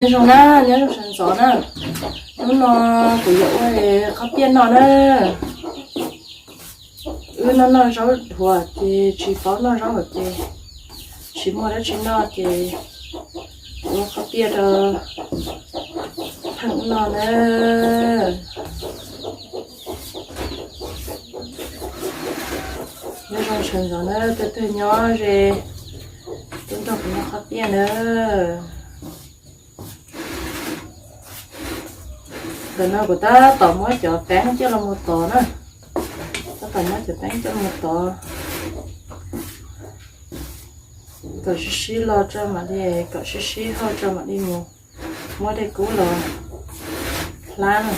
Nyob zoo na, nyob zoo sawv ntxov na. Hnub no kuv yuav ua qhob piaj noj na. Wb noj noj zaub dhuav ces tsis paub noj zaub ces tsis muaj dab tsi noj ces ua qhob piaj rau pheej noj na. Nyob zoo sawv ntxov na, tej tug nyob ze tuaj nrog kuv noj qhob piaj na. Ntawm no kuv tab tom muab cov peeb coj los mus tov na. Tab tom muab cov peeb coj los mus tov kom sib sib los tso mam li, kom sib sib hau tso mam li mus muab dej kub los hlab na.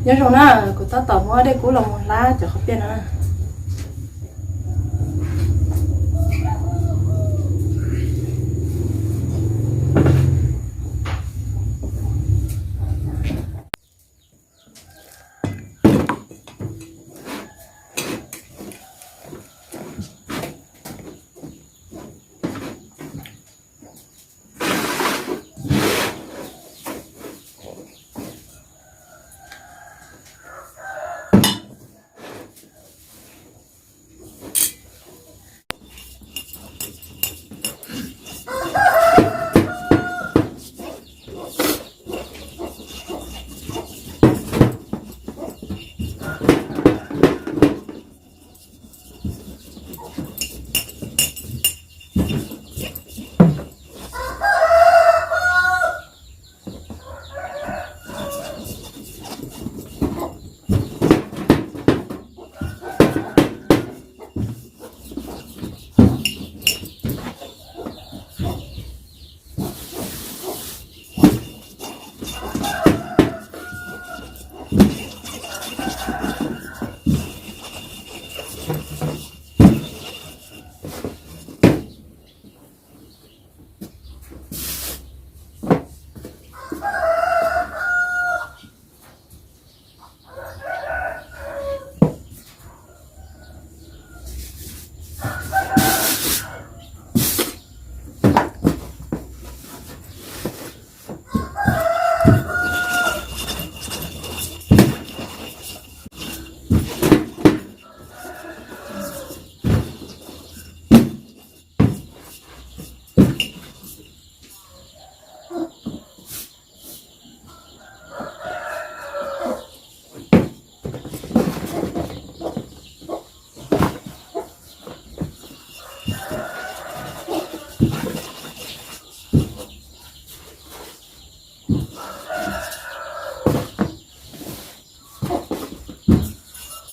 Nyob zoo na, kuv tab tom muab dej kub los mus hlab cov qhob piaj no na.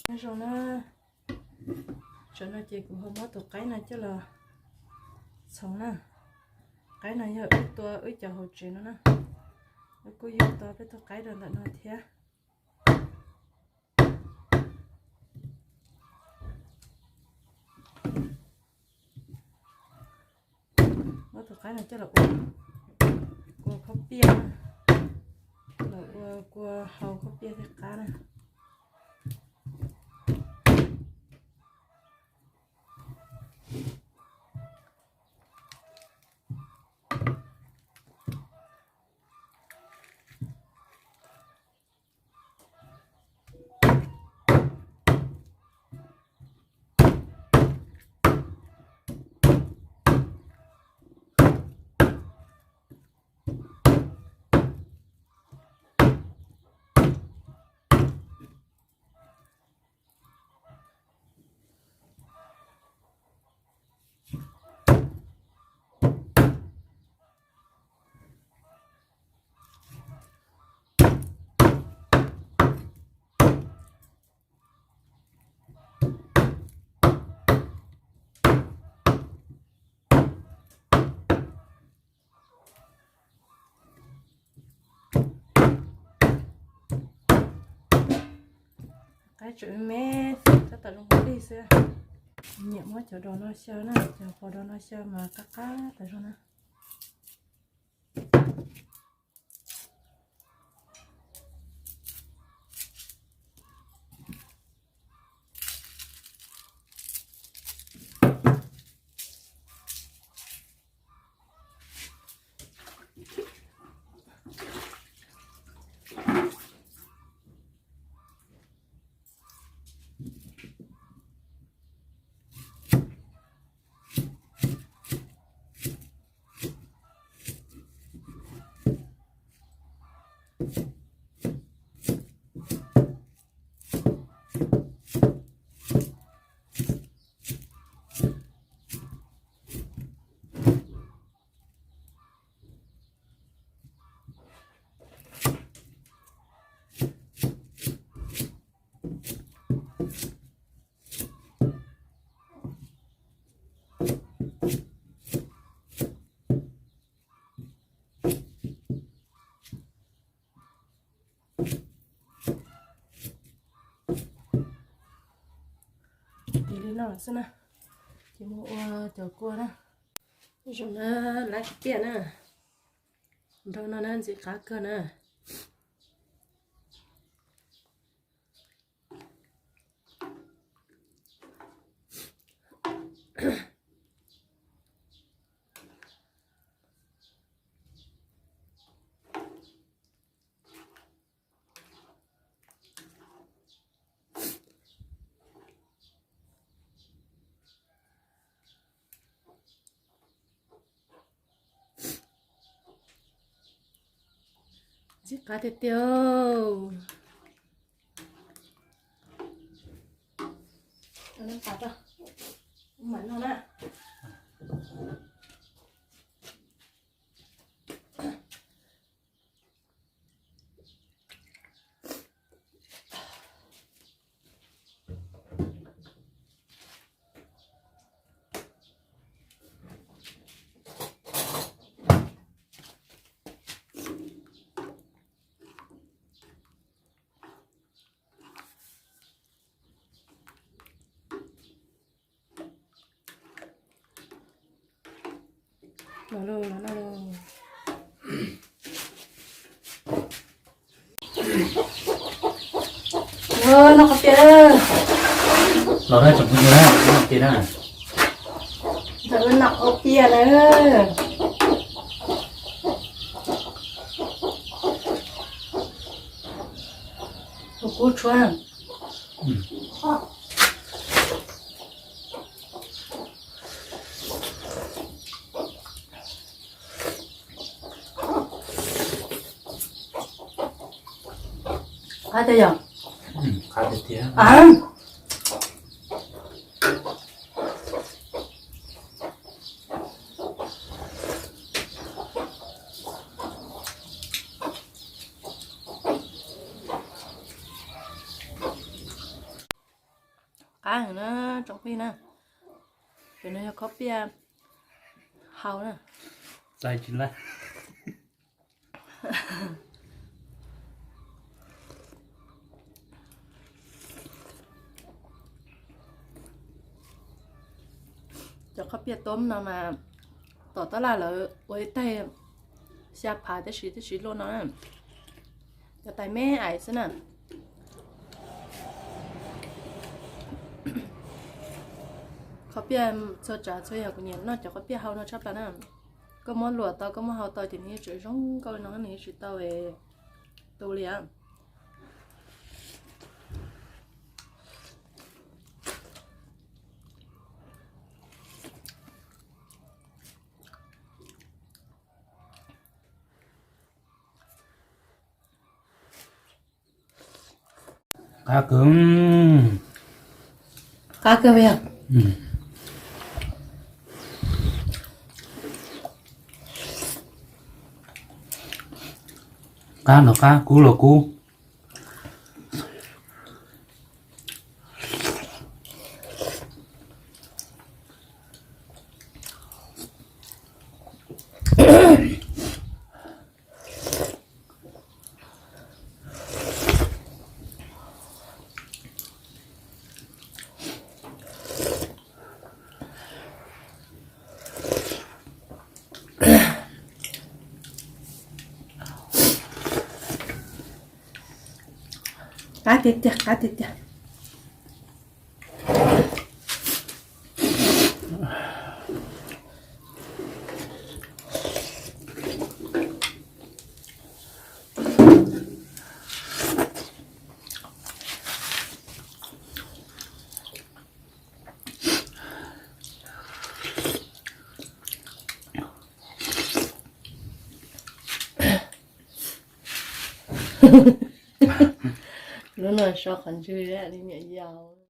Nyob zoo na, tsam no ces kuv ho muab tus qaib no coj los txhoov na. Qaib no yog wb tua wb cov hauv tsev no na. Wb kuj yug tau peb tug qaib rau ntawm no thiab. Muab tus qaib no coj los ua kua khaub piaj na, los ua kua hau khaub piaj thiaj qab na. Qaib tseem me, tab tom zoo li xwb. Nyiam muab cov dos no xyaw na, cov pos dos no xyaw mas qab qab tas zog na. No xwb na, ces mus ua cov kua na. Zoo na, lab tiaj na, nrog no na ntxim qab kawg na. Ntxim qab tiag tiag. Mam no na. Los lauj, los no lauj. Noj qhov tiaj. Los na tsoom phooj ywg na, noj tiaj na. Ntxawm wb noj qhov tiaj na. Tus kub tshuab. Qab tiag yog? Qab tiag tiag. Qab heev na tsoom phooj ywg na. Cov no yog khob piaj hau na. Txais tsis laj. Cov khob piaj toob no mas tom tab laj lawv ua ib taig xya phav tib si tib si luaj no na. Cov tais me ais xwb na. Khob piaj txhua tsav txhua yam kuv nyiam noj cov khob piaj hau no tshaj plaws na. Koj muab luam tau koj muab hau tau ces nws yeej tseem zoo nkauj li no nws yeej tsis tau tu li. Qab kawg. Qab kawg yog. Qab los qab, kub los kub. Qab tiag tiag, qab tiag tiag. Lub no so qhov ntswg li niam yau.